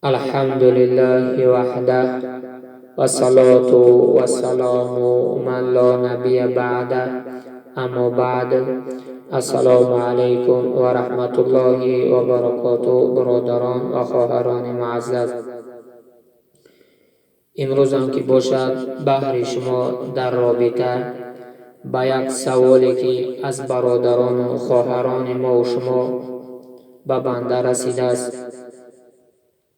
الحمد لله وحده والصلاة والسلام من لا نبي بعده اما بعد. Ассалому алайкум ва раҳматуллоҳи ва баракоту. Бародарон ва хоҳарони муаззаз, имрӯзам ки бошад, баҳри шумо дар робита ба як саволе, ки аз бародарону хоҳарони мову шумо ба банда расидааст,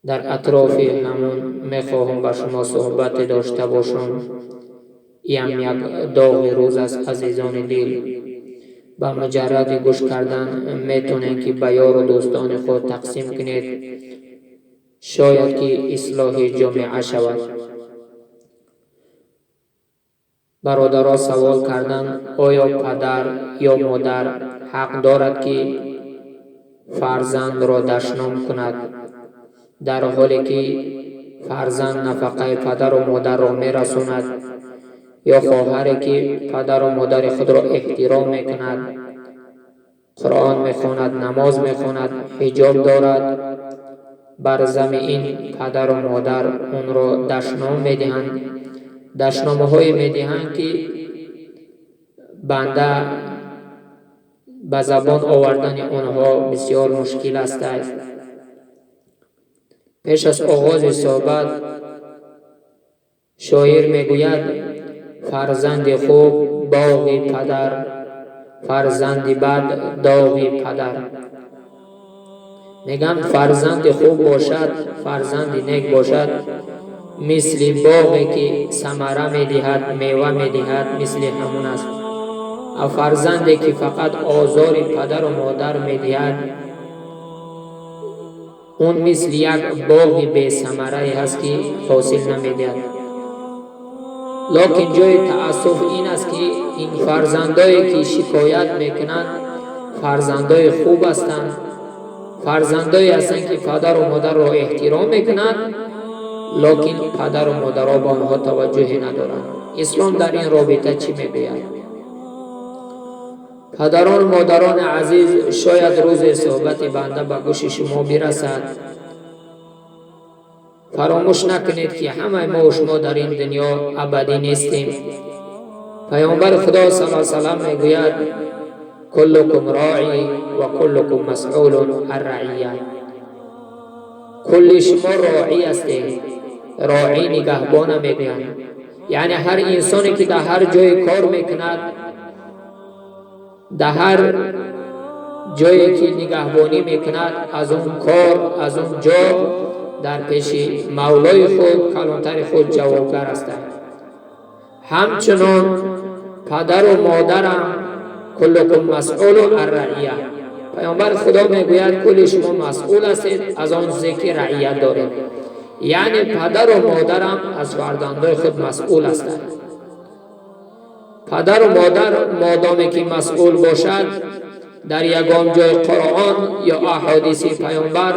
дар атрофи ҳамун мехоҳам ба шумо суҳбате дошта бошам. Иам як доғи рӯз аст, азизони дил. Ба муҷарради гӯш кардан метонед, ки ба ёру дӯстони худ тақсим кунед, шояд ки ислоҳи ҷомеа шавад. Бародаро савол карданд: оё падар ё модар ҳақ дорад, ки фарзандро дашном кунад, дар ҳоле ки фарзанд нафақаи падару модарро мерасонад, ё хоҳаре, ки падару модари худро эҳтиром мекунад, Қуръон мехонад, намоз мехонад, ҳиҷоб дорад, бар зами ин падару модар онро дашном медиҳанд? Дашномаҳое медиҳанд, ки банда ба забон овардани онҳо бисёр мушкил аст. Пеш аз оғози суҳбат шоир мегӯяд: фарзанди хуб боғи падар, фарзанди бад доғи падар. Мегӯянд, фарзанди хуб бошад, фарзанди нек бошад, мисли боғе, ки самара медиҳад, мева медиҳад, мисли ҳамун аст. А фарзанде, ки фақат озори падару модар медиҳад, он мисли як боғи бесамарае ҳаст, ки ҳосил намедиҳад. Локин ҷои таассуф ин аст, ки ин фарзандое, ки шикоят мекунанд, фарзандои хуб ҳастанд, фарзандое ҳастанд, ки падару модарро эҳтиром мекунанд, локин падару модаро ба онҳо таваҷҷӯҳе надоранд. Ислом дар ин робита чӣ мегӯяд? Падарону модарони азиз, шояд рӯзе суҳбати банда ба гӯши шумо бирасад. Фаромӯш накунед, ки ҳамаи мо шумо дар ин дунё абадӣ нестем. Паёмбари Худо сал салам мегӯяд: куллукум роӣ ва куллукум масъулун ан раъия. Кулли шумо роӣ ҳастед. Роӣ нигаҳбона мегӯянд, яъне ҳар инсоне, ки дар ҳар ҷое кор мекунад, дар ҳар ҷое ки нигаҳбонӣ мекунад, аз он кор, аз он ҷо дар пеши мавлои худ, калонтари худ ҷавобгар ҳастанд. Ҳамчунон падару модарам куллукум масъулу ан раъия. Паёмбари Худо мегӯяд: кулли шумо масъул ҳастед аз он чизе, ки раъият доред. Яъне падару модарам аз фарзандои худ масъул ҳастанд. Падару модар модоме ки масъул бошад, дар ягон ҷои Қуръон ё аҳодиси паёмбар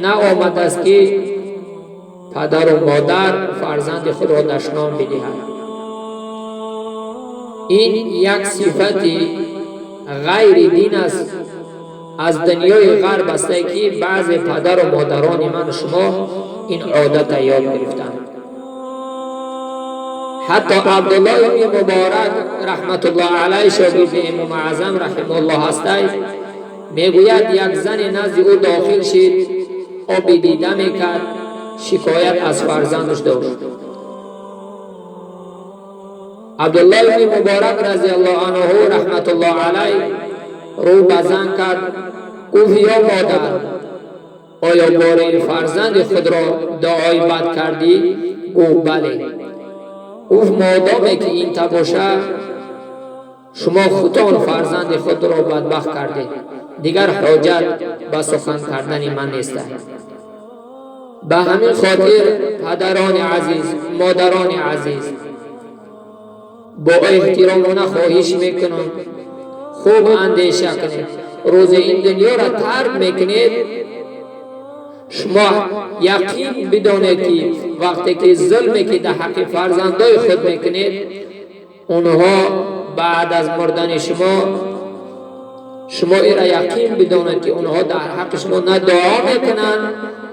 наомадааст, ки падару модар фарзанди худро дашном бидиҳад. Ин як сифати ғайри дин аст, аз дунёи ғарб астае, ки баъзе падару модарони ману шумо ин одата ёд гирифтанд. Ҳатто Абдулло ибни Муборак раҳматуллоҳ алайҳ, шогирди Имом Аъзам раҳимауллоҳ ҳастай, мегӯяд, як зане назди ӯ дохил шид, оби дида мекард, шикоят аз фарзандаш дошт. Абдулло ибни Муборак разиаллоҳу анҳу раҳматуллоҳ алайҳ рӯ ба зан кард, гуфт: ё модар, оё бораи фарзанди худро дуои бад кардӣ? Гуфт: бале. Гуфт: модоме ки ин та бошад, шумо худтон фарзанди худро бадбахт кардед, дигар ҳоҷат ба сухан кардани ман нест. Ба ҳамин хотир, падарони азиз, модарони азиз, бо эҳтиромона хоҳиш мекунам, хуб андеша кунед. Рӯзе ин дунёро тарк мекунед, шумо яқин бидонед, ки вақте ки зулме, ки дар ҳаққи фарзандои худ мекунед, онҳо баъд аз мурдани шумо, шумо ира яқин бидонед, ки онҳо дар ҳаққи шумо на дуо мекунанд.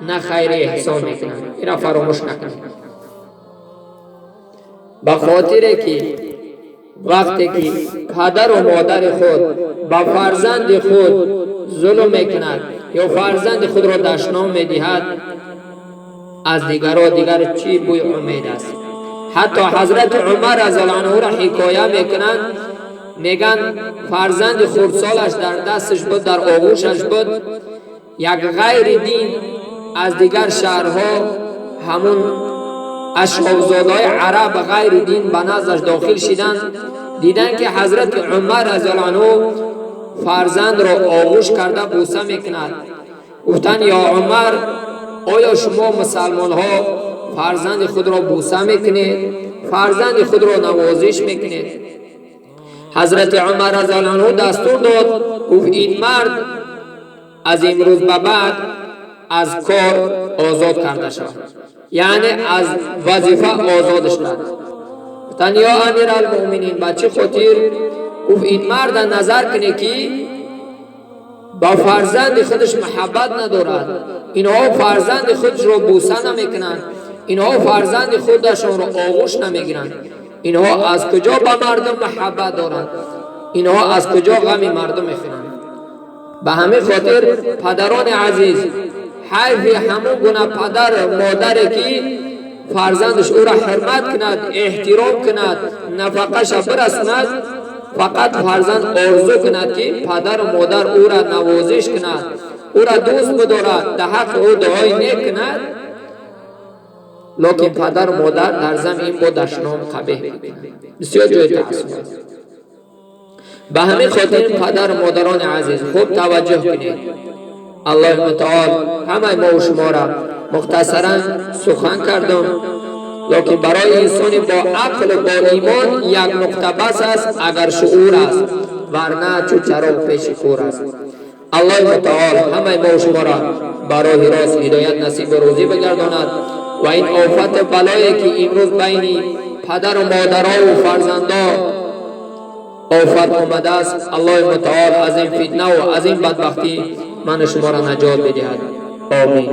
на хайри эҳсон мекунанд. Ина фаромӯш накунед, ба хотире ки вақте ки падару модари худ ба фарзанди худ зулм мекунад ё фарзанди худро дашном медиҳад, аз дигарро дигар чӣ бӯи умед аст? Ҳатто ҳазрати Умар разияллоҳу анҳуро ҳикоя мекунанд, мегӯянд, фарзанди хурдсолаш дар дасташ буд, дар оғӯшаш буд. Як ғайри дин аз дигар шаҳрҳо, ҳамун ашрофзодаҳои араб, ғайри дин ба наздаш дохил шиданд. Диданд, ки ҳазрати Умар разияллоҳу анҳу фарзандро оғӯш карда бӯса мекунад. Гуфтанд: «Ё Умар, оё шумо мусалмонҳо фарзанди худро бӯса мекунед, фарзанди худро навозиш мекунед?» Ҳазрати Умар разияллоҳу анҳу дастур дод, гуфт: «Ин мард аз имрӯз ба баъд аз кор озод карда шавад», яъне аз вазифа озод шавад. Гуфтанд: «Ё амир алмӯъминин, ба чӣ хотир?» Гуфт: «Ин марда назар кунед, ки ба фарзанди худаш муҳаббат надорад. Инҳо фарзанди худашро бӯса намекунанд, инҳо фарзанди худашонро оғӯш намегиранд. Инҳо аз куҷо ба мардум муҳаббат доранд? Инҳо аз куҷо ғами мардум мехӯранд?» Ба ҳамин хотир, падарони азиз, ҳайфи ҳамон гуна падар модаре, ки фарзандаш ӯро ҳурмат кунад, эҳтиром кунад, нафақаша бирасонад, фақат фарзанд орзу кунад, ки падару модар ӯра навозиш кунад, ӯра дӯст бидорад, дар ҳаққи ӯ дуои нек кунад, лекин падару модар дар замин бо дашном қабеҳ мекунад. Бисёр ҷои таассуф аст. Ба ҳамин хотир, падару модарони азиз, хуб таваҷҷӯҳ кунед. Аллоҳи мутаол ҳамаи мову шуморо, мухтасаран сухан кардам, лекин барои инсони бо ақлу бо имон як нуқта бас аст, агар шуур аст, варна чу чароғ пеши кӯр аст. Аллоҳи мутаол ҳамаи мову шуморо ба роҳи рост ҳидоят насибу рӯзӣ бигардонад ва ин офату балое, ки имрӯз байни падару модарову фарзандо офат омадааст, Аллоҳи мутаол аз ин фитнаву аз ин бадбахтӣ ману шуморо наҷот бидиҳад. Омин.